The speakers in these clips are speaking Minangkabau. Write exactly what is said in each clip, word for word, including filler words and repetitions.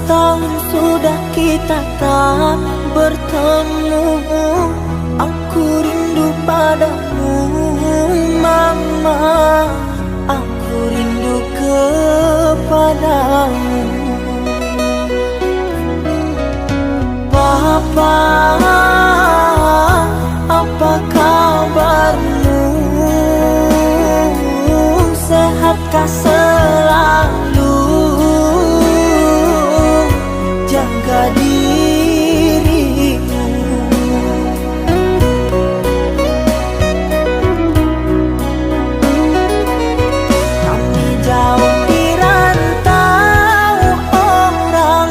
Tahun sudah kita tak bertemu. Aku rindu padamu, Mama. Aku rindu kepadamu. Papa, apa kabarmu? Sehatkah selalu? Jaga dirimu. Kami jauh di rantau orang,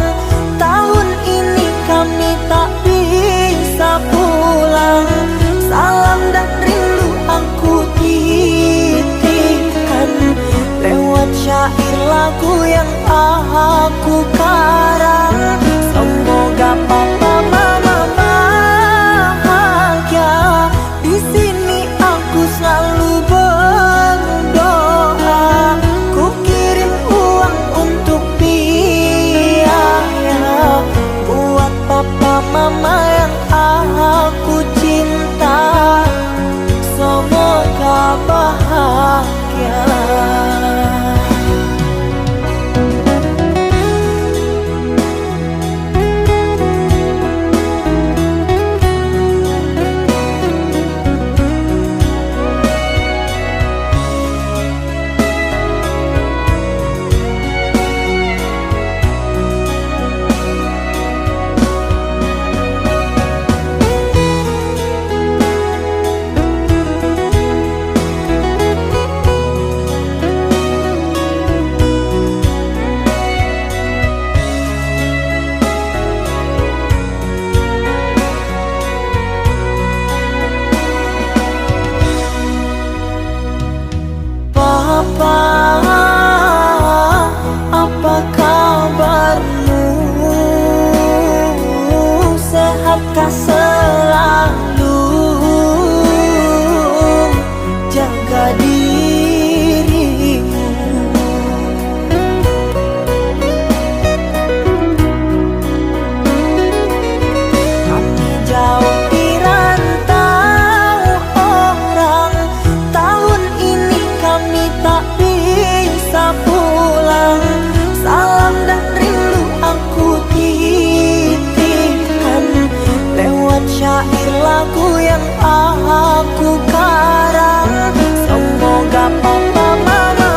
tahun ini kami tak bisa pulang. Salam dan rindu aku titipkan lewat syair lagu yang aku karang. Semoga papa mama bahagia. Di sini aku selalu berdoa. Ku kirim uang untuk biaya buat papa mama yang aku cinta. Semoga bahagia. Papa, apa kabarmu? Sehatkah selalu? Jaga dirimu. Kami jauh di rantau orang, tahun ini kami tak bisa pulang. Salam dan rindu aku titipkan lewat syair lagu yang aku karang. Semoga papa mama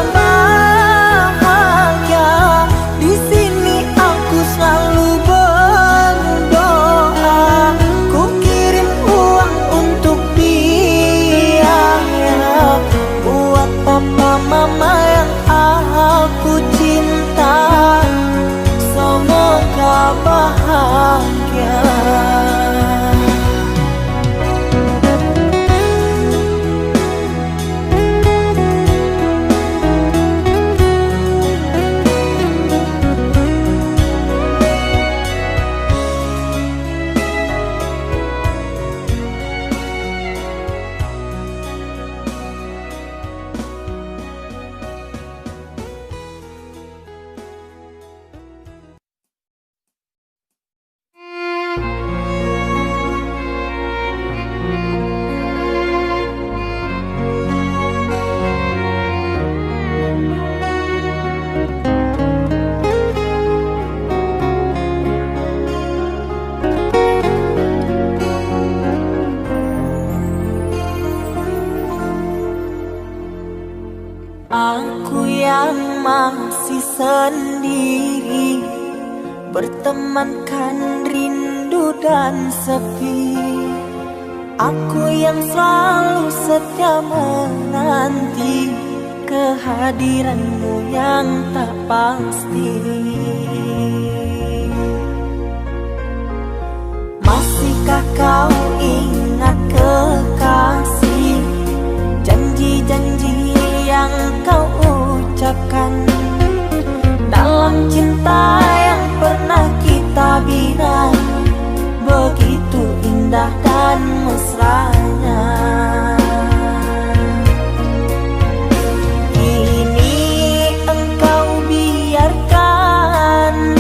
bahagia. Di sini aku selalu berdoa. Ku kirim uang untuk biaya buat papa mama yang aku cinta. Semoga bahagia. Aku yang masih sendiri, bertemankan rindu dan sepi. Aku yang selalu setia menanti kehadiranmu yang tak pasti. Masihkah kau ingat, kekasih, janji-janji yang kau ucapkan dalam cinta yang pernah kita bina? Begitu indah dan mesranya. Kini engkau biarkan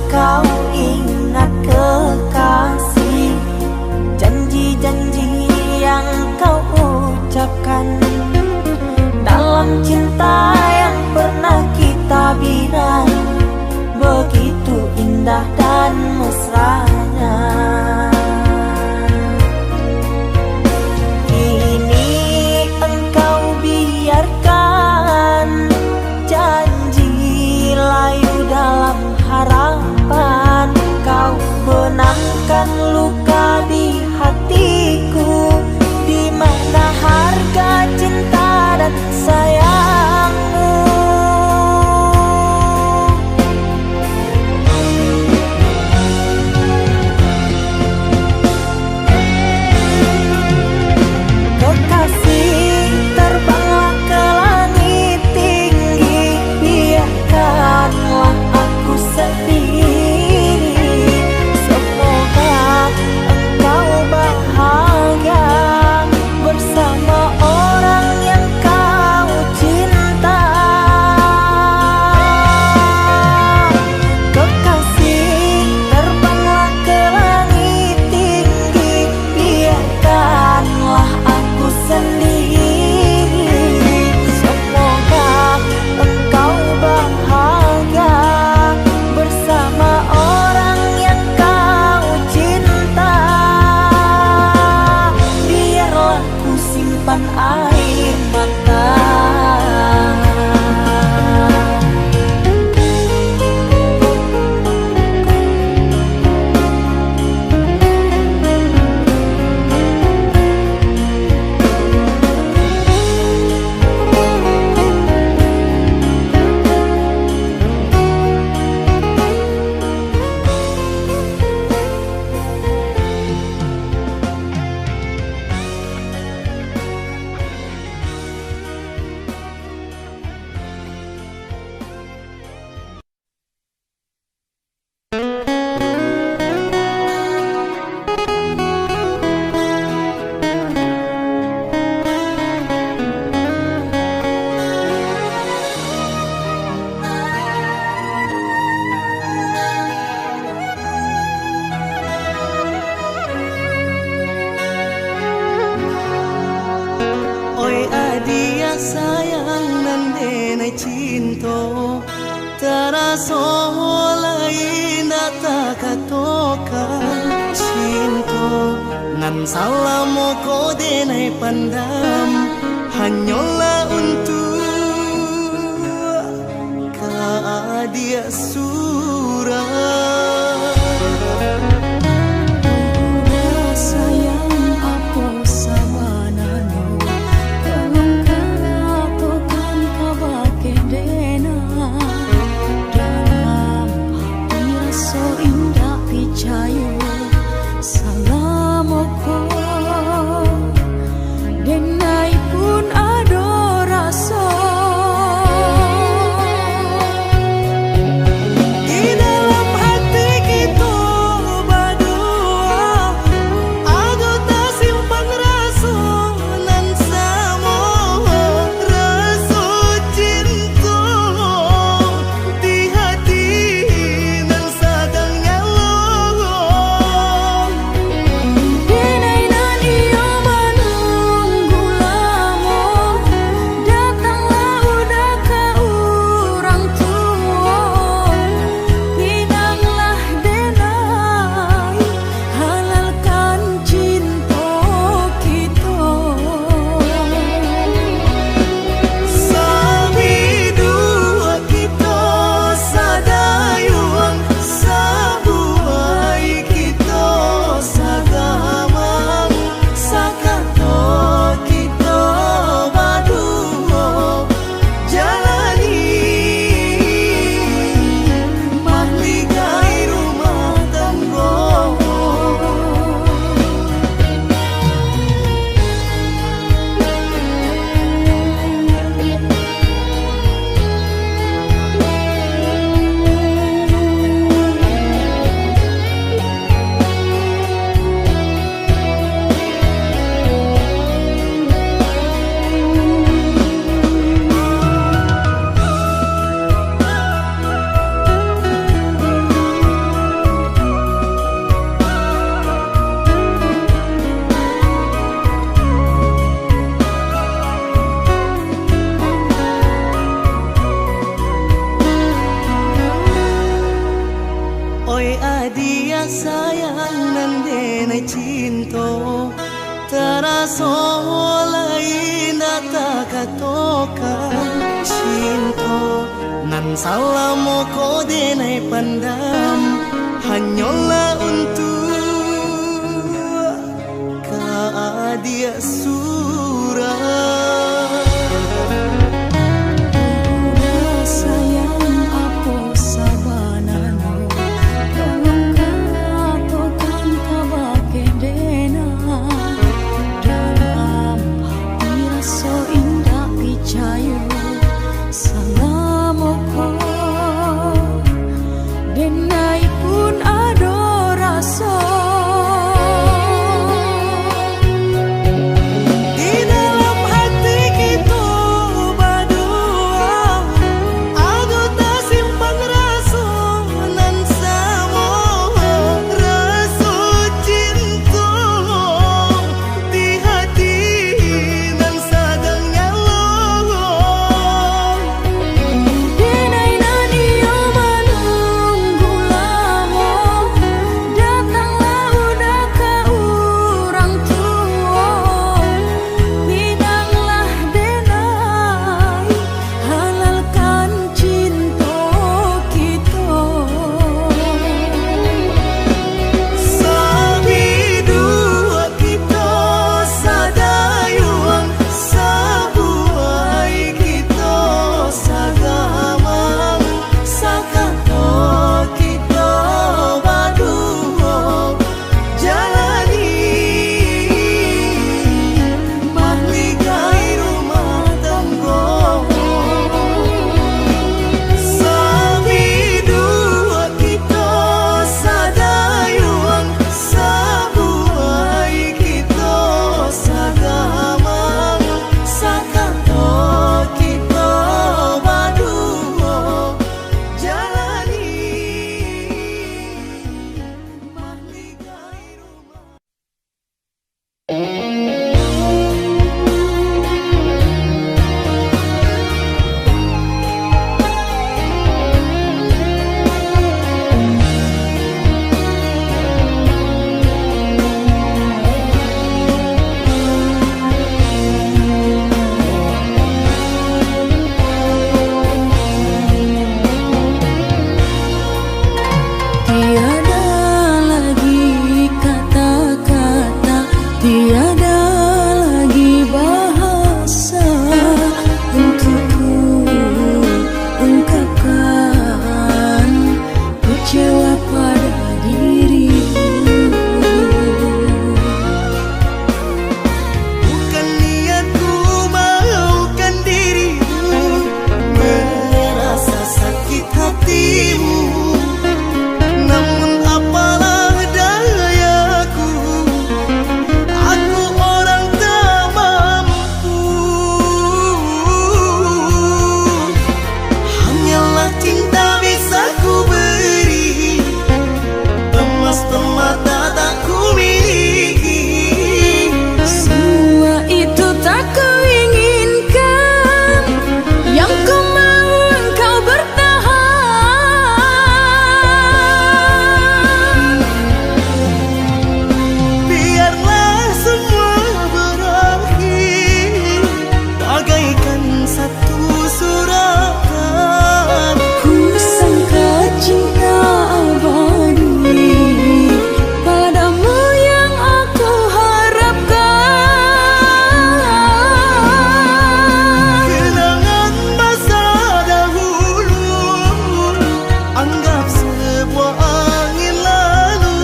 Kau ingat, kekasih, janji-janji yang kau ucapkan. Dalam cinta yang pernah kita bina, begitu indah dan mesranya. Kini engkau biarkan janji layu dalam harapan. Kau benangkan luka di hatiku, di mana harga cinta dan sayangmu. Kekasih, terbanglah ke langit tinggi, biarkanlah aku sendiri. Semoga engkau bahagia bersama orang yang kau cinta. Kekasih, terbanglah ke langit tinggi, biarkanlah aku sendiri. Semoga engkau bahagia bersama orang yang kau cinta. Biarlah ku simpan air mata. Oi adiak sayang nan denai cinto, taraso lai indak takatokan. Cinto nan salamo ko denai pandam, hanyolah untuak ka adiak surang. Uda sayang, apo sabananyo? Tolong katokan kabake denai. Dalam hati raso indak picayo, salamo ko denai pun ado raso. Di Sayang nan denai cinto, taraso lai indak takatokan. Cinto nan salamo ko denai pandam, hanyolah untuak ka adiak surang. Sayang, apo sabananyo? Tolonglah katokan kabake denai. Dalam hati raso indak picayo, salamo ko denai pun ado raso. Di dalam hati kito baduo, ado tasimpang raso nan samo, raso cinto di hati nan sadang nyalo. Denai nan iyo manunggu lamo, datanglah udah ka urang tuo. Pinanglah denai, halalkan cinto kito. Sabiduak kito sadayuang, sabuai kito sagamang, sakato kito baduo jalani, mahligai rumah tanggo. Sabiduak kito sadayuang, sabuai kito sagamang, sakato kito baduo jalani, mahligai rumah. Tiada lagi kata-kata, tiada lagi bahasa untuk ku ungkapkan kecewa pada dirimu. Bukan niatku malukan dirimu, merasa sakit hatimu. Namun apalah dayaku, aku orang tak mampu. Hanyalah cinta bisa ku beri, emas permata tak ku miliki. Semua itu tak ku inginkan, yang ku mau engkau bertahan. Biarlah semua berakhir bagaikan satu suratan. Ku sangka cinta abadi, padamu yang aku harapkan. Kenangan masa dahulu, anggap sebuah angin lalu.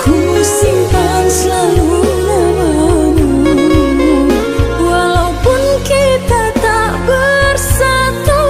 Ku simpan selalu namamu, walaupun kita tak bersatu.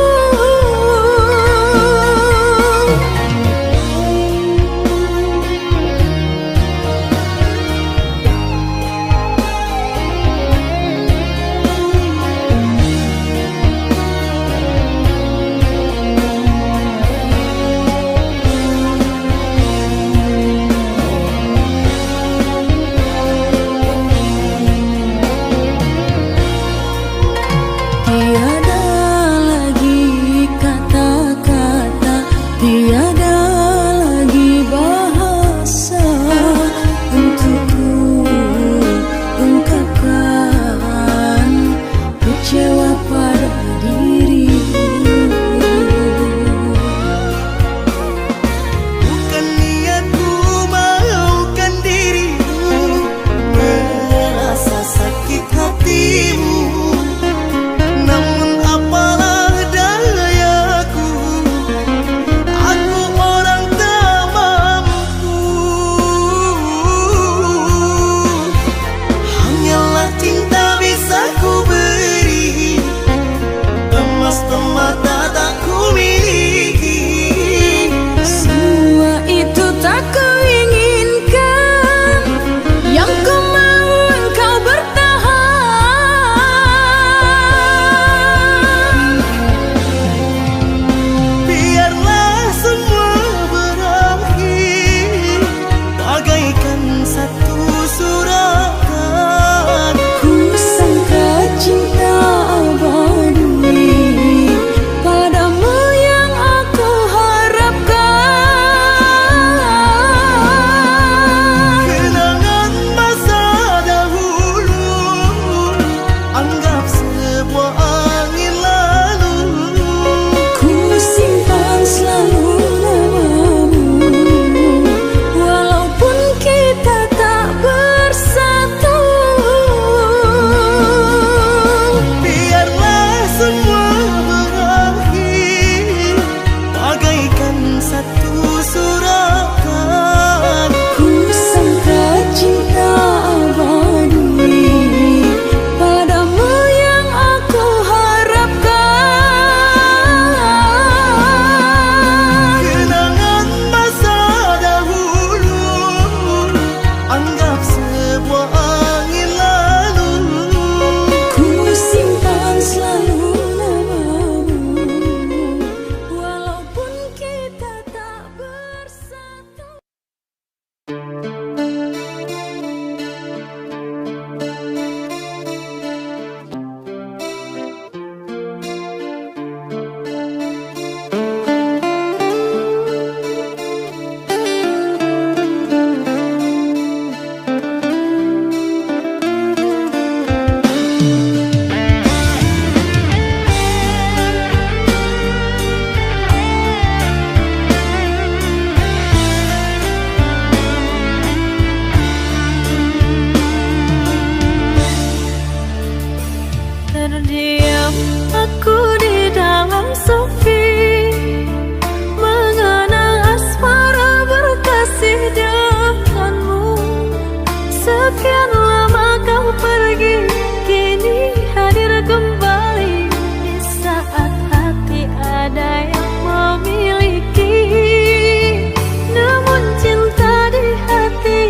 Tiada lagi kata-kata, tiada lagi bahasa. Satu surahkan. Ku sangka cinta abadi padamu yang aku harapkan. Kenangan masa dahulu, anggap sebuah angin lalu. Ku simpan selalu namamu, walaupun kita tak bersatu. Terdiam aku di dalam sepi, mengenang asmara berkasih denganmu. Sekian lama kau pergi, kini hadir kembali. Di saat hati ada yang memiliki, namun cinta di hati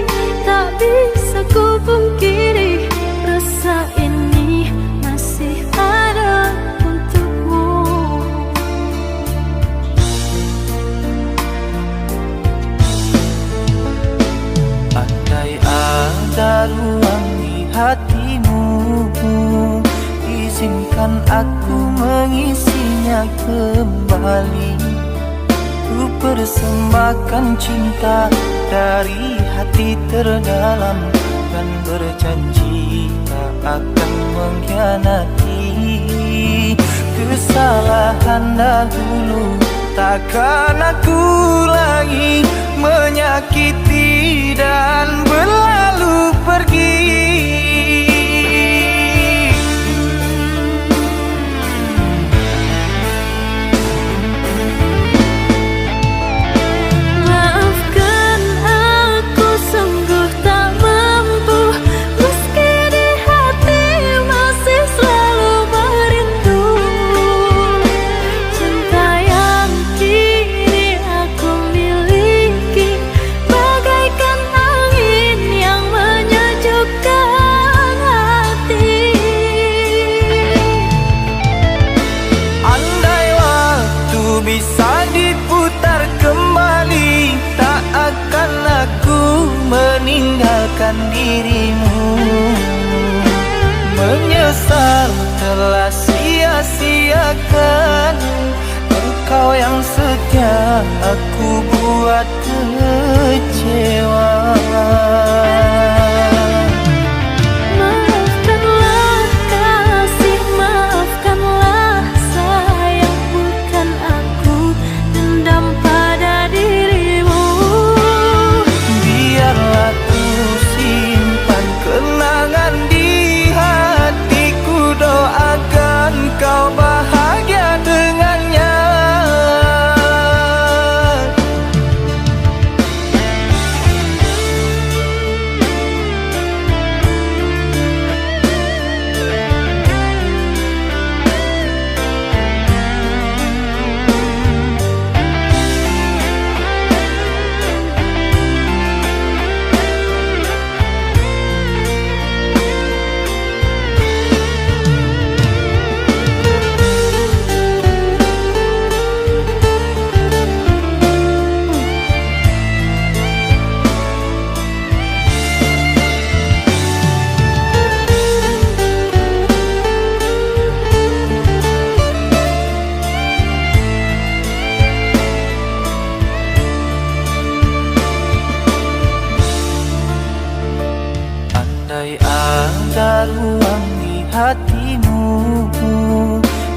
tak bisa ku pungkiri. Rasa ini masih ada untukmu. Andai ada ruang di hatimu, izinkan aku mengisinya kembali. Ku persembahkan cinta dari hati terdalam dan berjanji tak akan mengkhianati. Kesalahan dahulu takkan aku ulangi, menyakiti dan berlalu pergi. Maafkan aku, sungguh tak mampu, meski di hati masih selalu merindu. Cinta yang kini aku miliki bagaikan angin yang menyejukkan hati. Andai waktu bisa diputar kembali, tak akan aku meninggalkan dirimu. Menyesal telah sia-siakan engkau yang setia aku buat kecewa. Maafkanlah kasih, maafkanlah sayang, bukan aku dendam pada dirimu. Biarlah ku simpan kenangan di hatiku, doakan kau bahagia dengannya. Andai ada ruang di hatimu,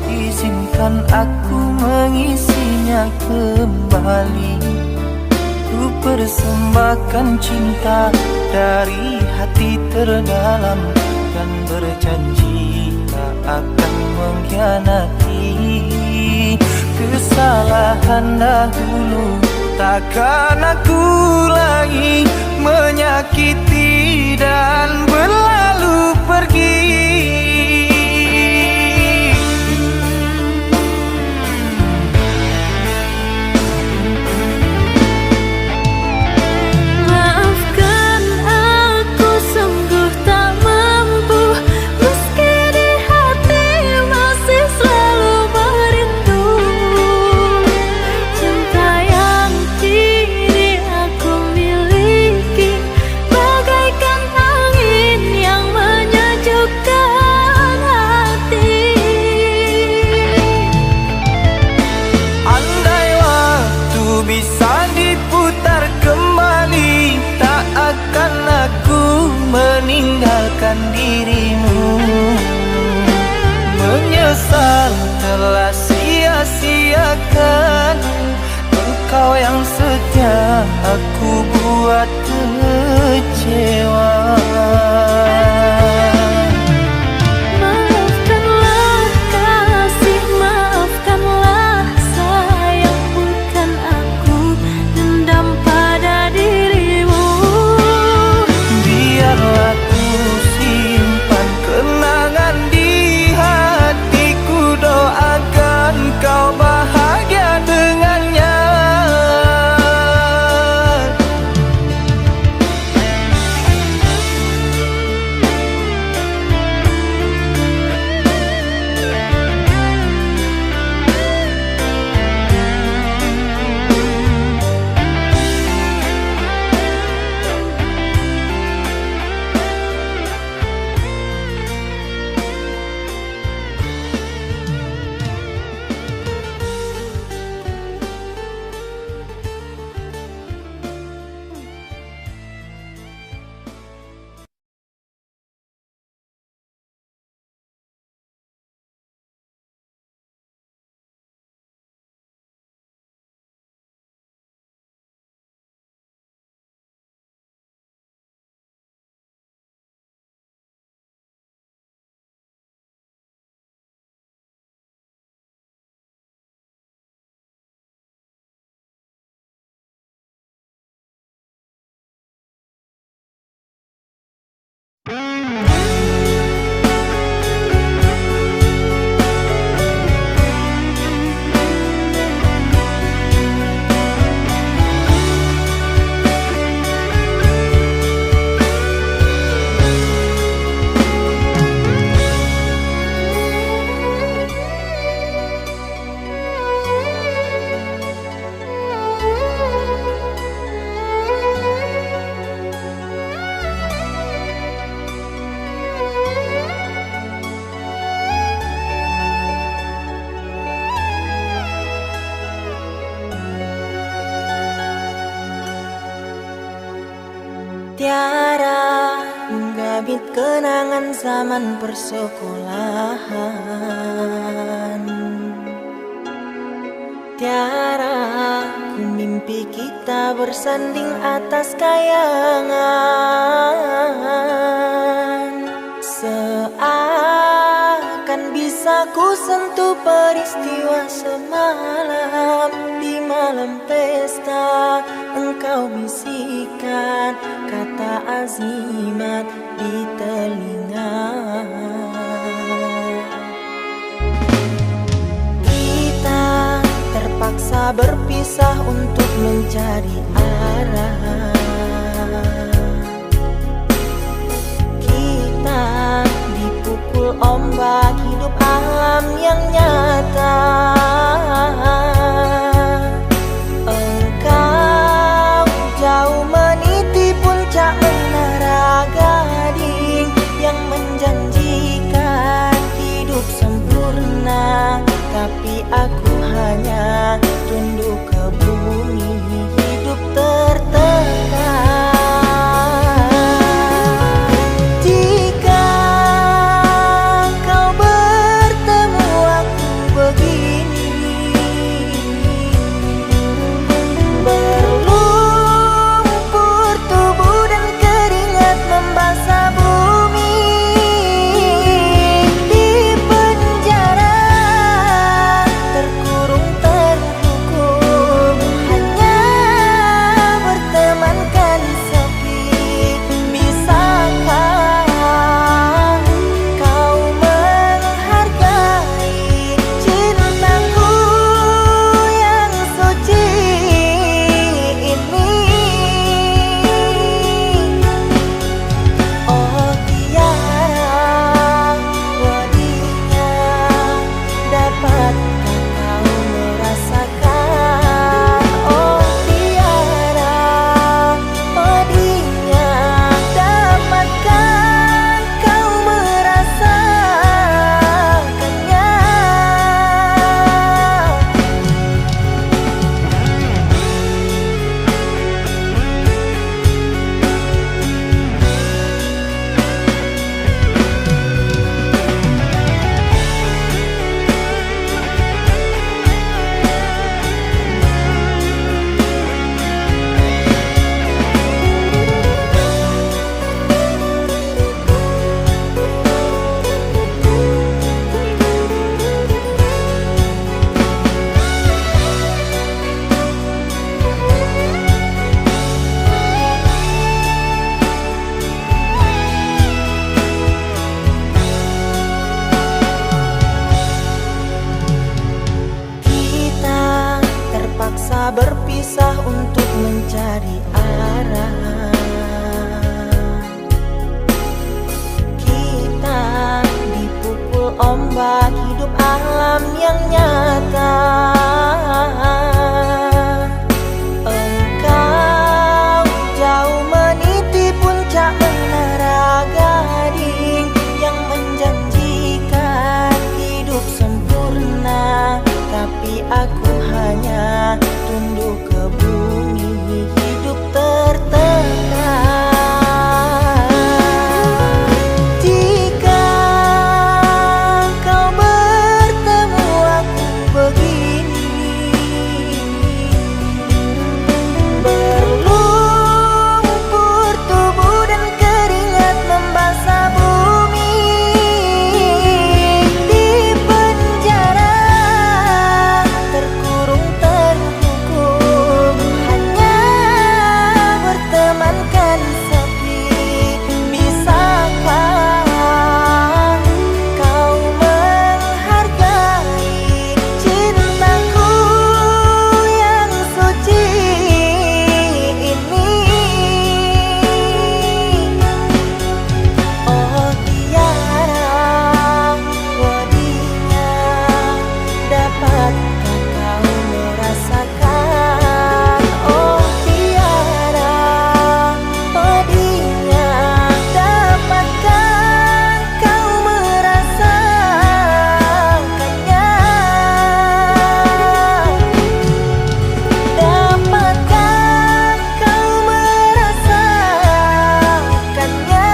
izinkan aku mengisinya kembali. Ku persembahkan cinta dari hati terdalam dan berjanji tak akan mengkhianati. Kesalahan dahulu Takkan aku lagi menyakiti dan berlalu pergi. Maafkan aku, sungguh tak mampu, meski di hati masih selalu merindu. Cinta yang kini aku miliki bagaikan angin yang menyejukkan hati. Andai waktu bisa diputar kembali, tak akan aku meninggalkan dirimu. Menyesal telah sia-siakan engkau yang setia aku buat kecewa. Maafkanlah kasih, maafkanlah sayang, bukan aku dendam pada dirimu. Biarlah ku simpan kenangan di hatiku, doakan kau bahagia dengannya. Tiara mangabik kenangan zaman persekolahan. Tiara ku mimpi kita bersanding atas kayangan. Seakan bisa ku sentuh peristiwa semalam. Di malam pesta, engkau bisikan kata azimat di telinga. Kita terpaksa berpisah untuk mencari arah. Kita dipukul ombak hidup alam yang nyata. Engkau jauh meniti puncak menara gading yang menjanjikan hidup sempurna, tapi aku hanya tunduk ke bumi, hidup tertekan. Jika kau bertemu aku begini, Nyata, engkau jauh meniti puncak menara gading yang menjanjikan hidup sempurna, tapi aku hanya tunduk ke bumi, hidup tertekan. Jika kau bertemu aku begini, berlumpur tubuh dan keringat membasah bumi, di penjara terkurung terhukum, hanya bertemankan sepi. Bisakah kau menghargai cintaku yang suci ini? Oh tiara, pedihnya, dapatkah kau merasakan? Oh tiara, pedihnya, dapatkah kau merasakannya? Dapatkah kau merasakannya?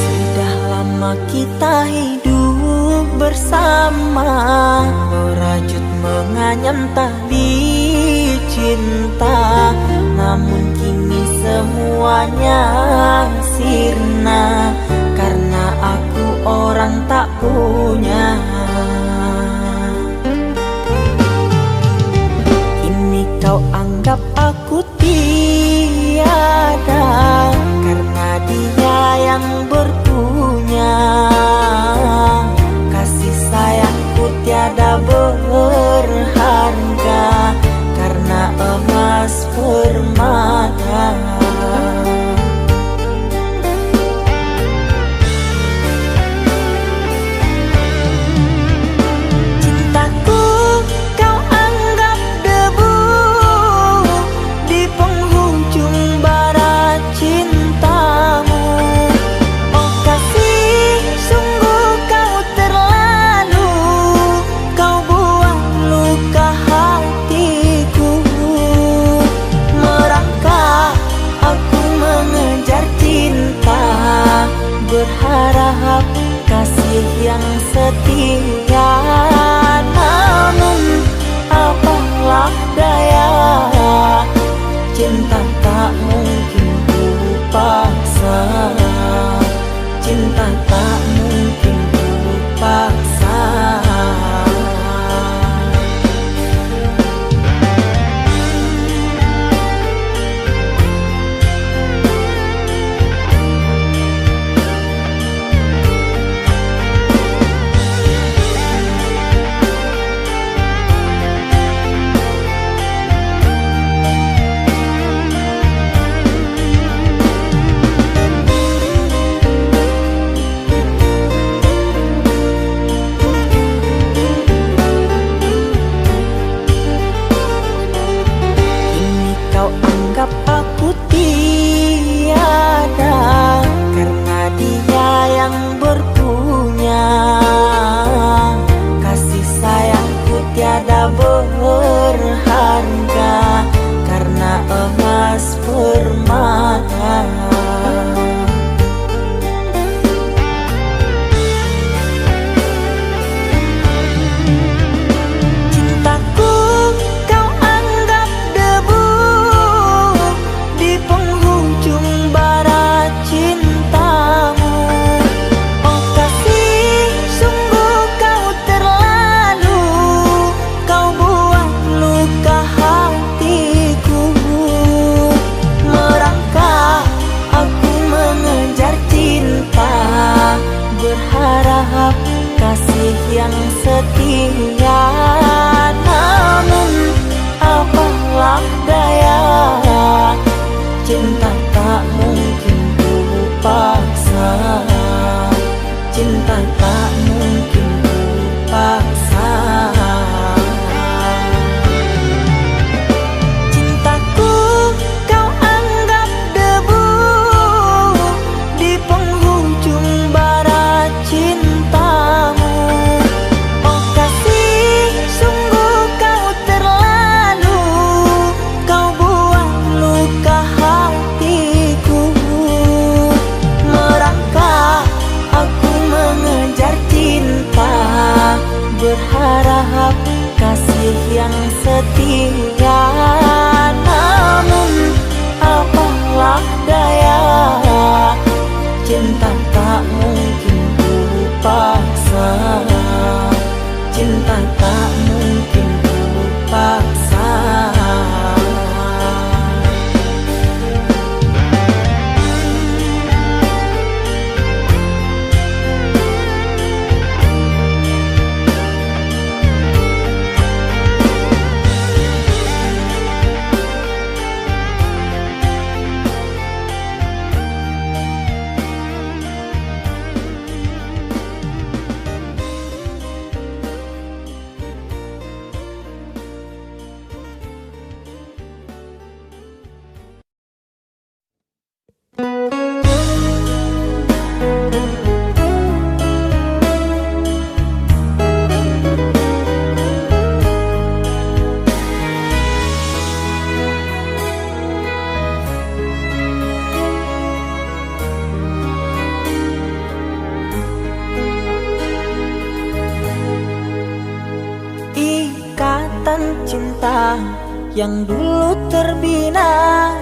Sudah lama kita hidup bersama, merajut menganyam tali cinta, namun kini semuanya sirna, karena aku orang tak punya. Kini kau anggap aku tiada, karena dia yang berpunya. Kasih sayangku tiada berharga, karena emas permata. Cintaku kau anggap debu di penghujung bara cintamu. Oh kasih, sungguh kau terlalu, kau buang luka hatiku. Merangkak aku mengejar cinta, berharap kasih yang setia. Namun apalah daya, cinta tak mungkin ku paksa, cinta tak mungkin ku paksa. Cinta tak mungkin ku paksa. Cintaku kau anggap debu di penghujung bara cintamu. Oh kasih, sungguh kau terlalu, kau buang luka hatiku. Merangkak aku mengejar cinta, berharap kasih yang setia. Namun apalah daya, cinta tak mungkin ku paksa. Cinta tak mungkin ku paksa. Ikatan cinta yang dulu terbina,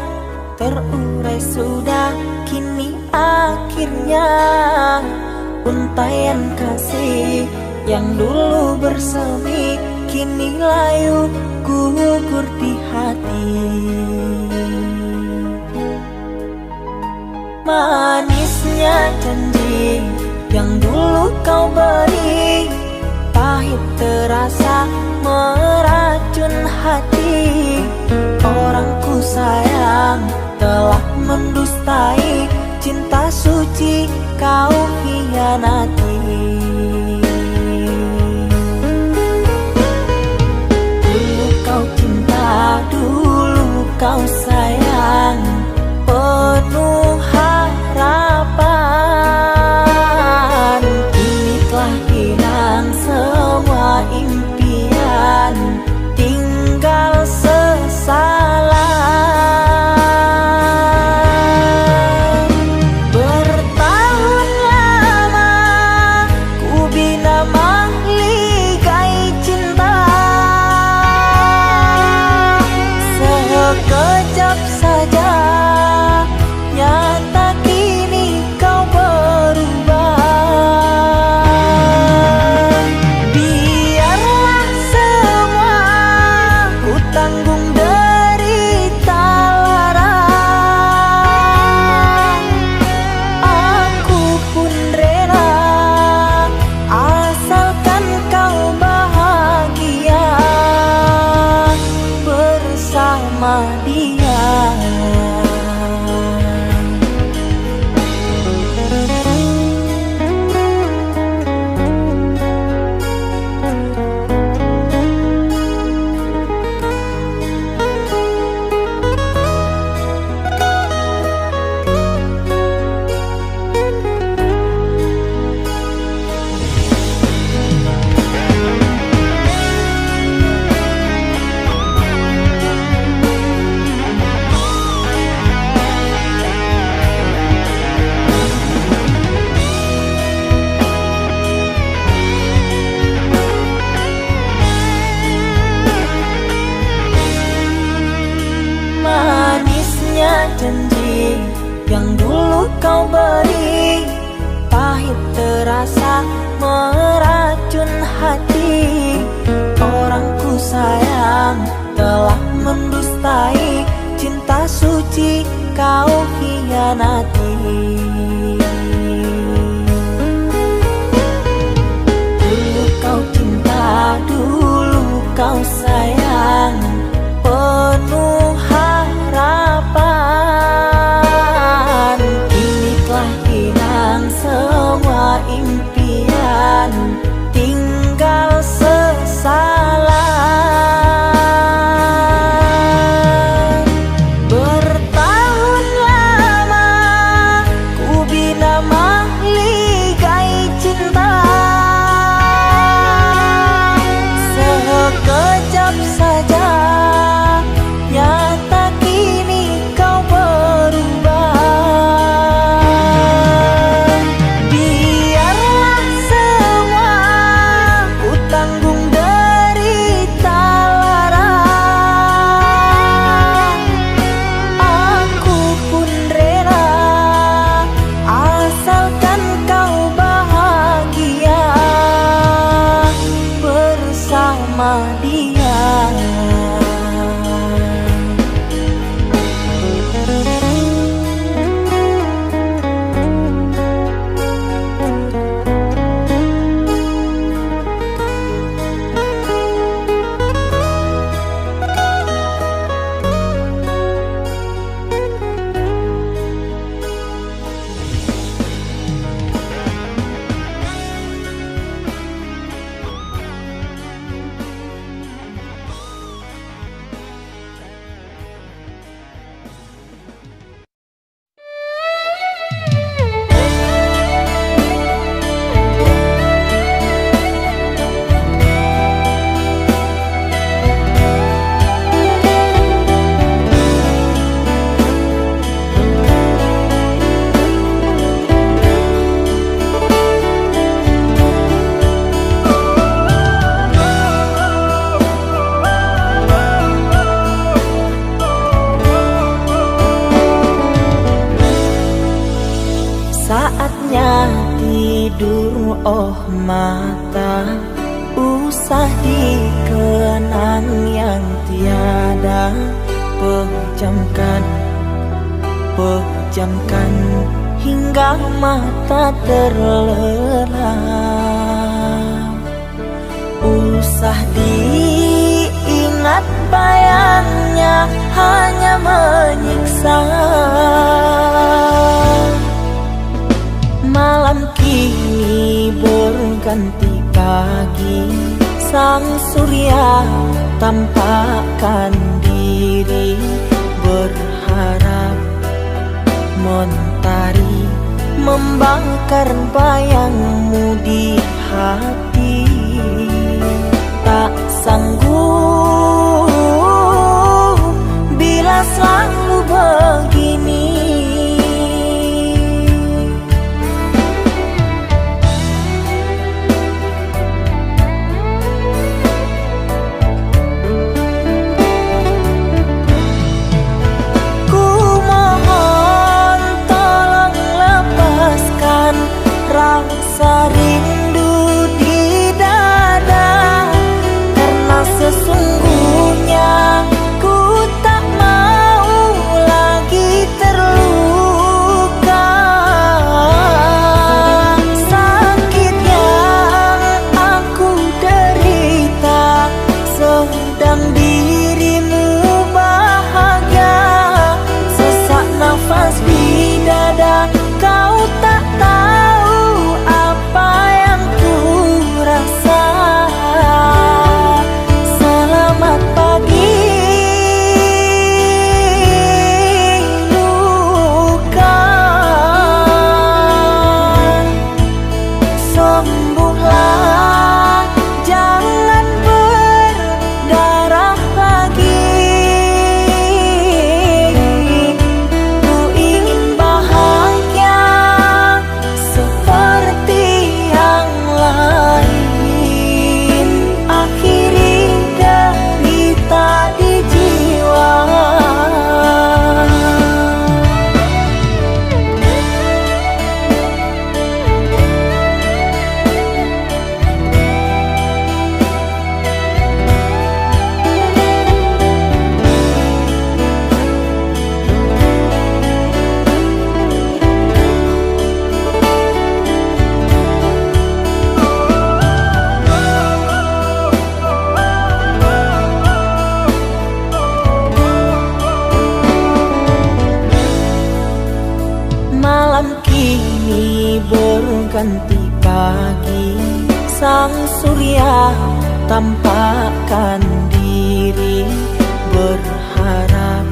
terurai sudah kini akhirnya. Untaian kasih yang dulu bersemi, kini layu gugur di hati. Manisnya janji yang dulu kau beri, pahit terasa meracun hati. Orang ku sayang telah mendustai, cinta suci kau hianati. Dulu kau cinta, dulu kau sayang, penuh harapan. Kini telah hilang semua impian, tinggal sesalan. Bertahun lama ku bina mahligai cinta, sekejap saja nyata kini kau berubah. Biarlah semua ku tanggung derita lara, aku pun rela asalkan kau bahagia bersama dia. Manisnya janji yang dulu kau beri, pahit terasa meracun hati. Orang ku sayang telah mendustai, cinta suci kau hianati. Dulu kau cinta, dulu kau sayang, penuh harapan. Kini telah hilang semua impian. Saatnya tidur, oh mata, usah dikenang yang tiada. Pejamkan, pejamkan hingga mata terlelap. Usah diingat, bayangnya hanya menyiksa. Malam kini berganti pagi, sang surya tampakkan diri, berharap mentari membakar bayangmu di hati. Tak sanggup bila selalu begini. Ku mohon tolong lepaskan rasa rindu di dada, karena sesungguhnya ku tak mau lagi terluka. Sakit yang aku derita, sedang dirimu bahagia. Sesak nafas di dada, kau tak tahu apa yang ku rasa. Selamat pagi, luka. Sembuhlah, jangan berdarah lagi. Ku ingin bahagia seperti yang lain. Akhiri derita di jiwa. Malam kini berganti pagi, sang surya tampakkan diri, berharap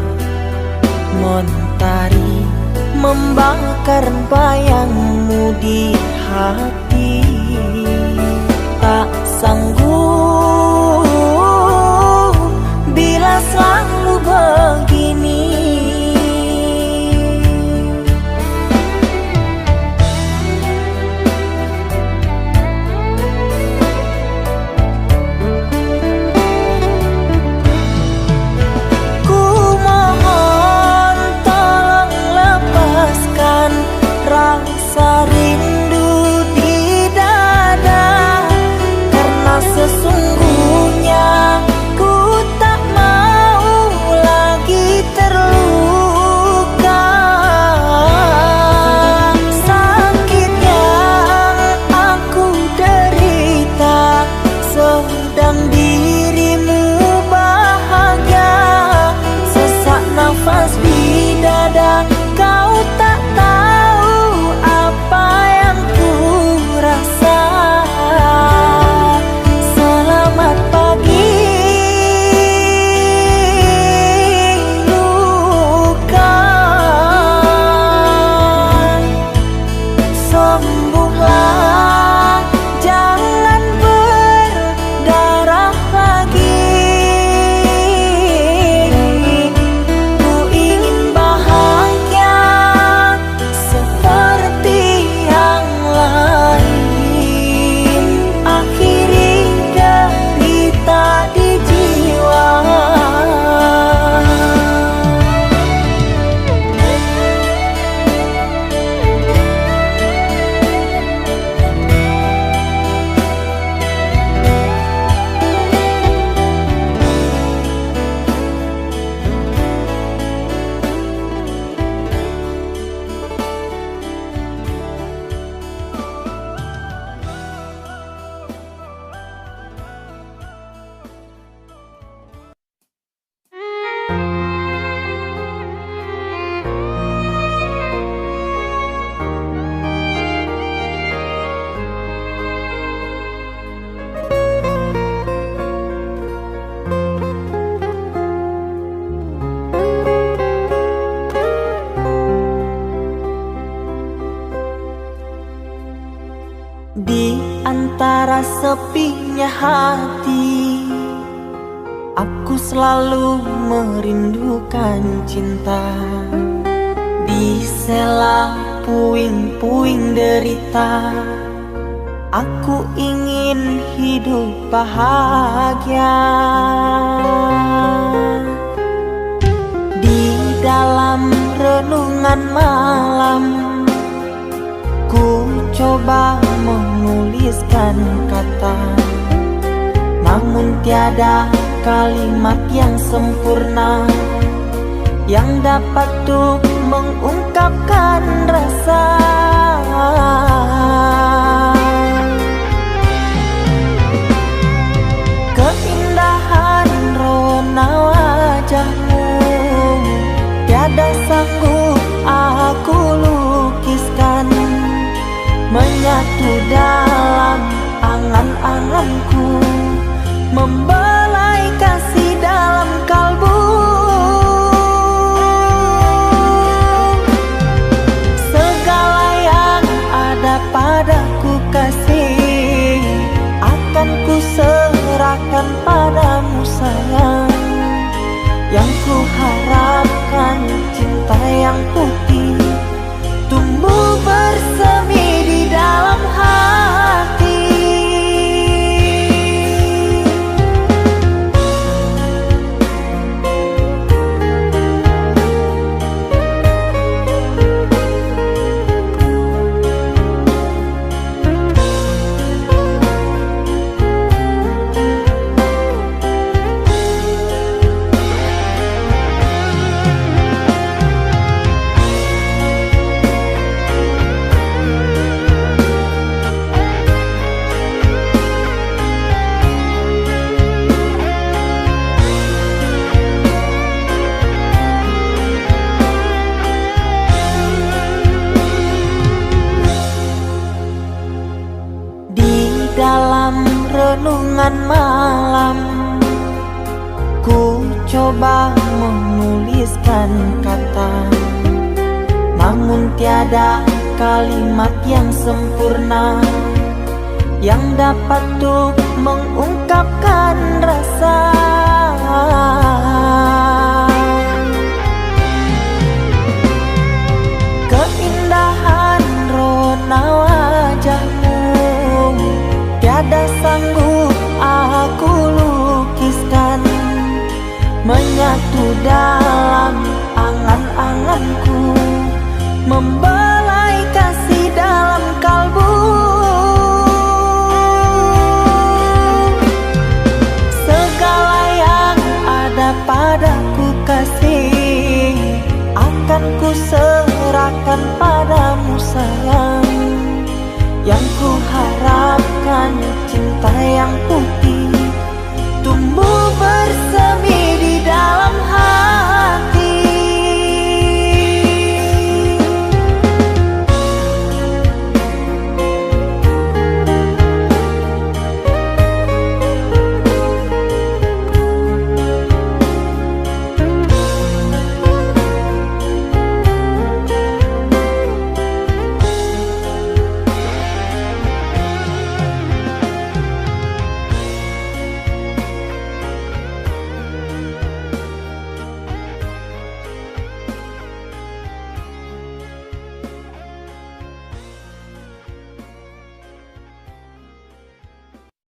mentari membakar bayangmu di hati. Tak sanggup bila selalu begini. Ku mohon tolong lepaskan rasa rindu di dada, karena Di antara sepinya hati, aku selalu merindukan cinta. Di sela puing-puing derita, aku ingin hidup bahagia. Di dalam renungan malam, ku coba menuliskan kata, namun tiada kalimat yang sempurna yang dapat tuk mengungkapkan rasa. Keindahan rona wajahmu tiada sanggup aku lukiskan, menyatu dalam angan-anganku, membelai kasih dalam kalbu. Segala yang ada padaku kasih, akan ku serahkan padamu sayang. Yang ku harapkan cinta yang putih tumbuh bersemi di dalam hati. Di dalam renungan malam, ku coba menuliskan kata, namun tiada kalimat yang sempurna yang dapat tuk mengungkapkan rasa. Keindahan rona wajahmu tiada sanggup aku lukiskan, menyatu dalam angan-anganku, membelai kasih dalam kalbu. Segala yang ada padaku kasih, akan ku serahkan padamu sayang. Yang ku harapkan cinta yang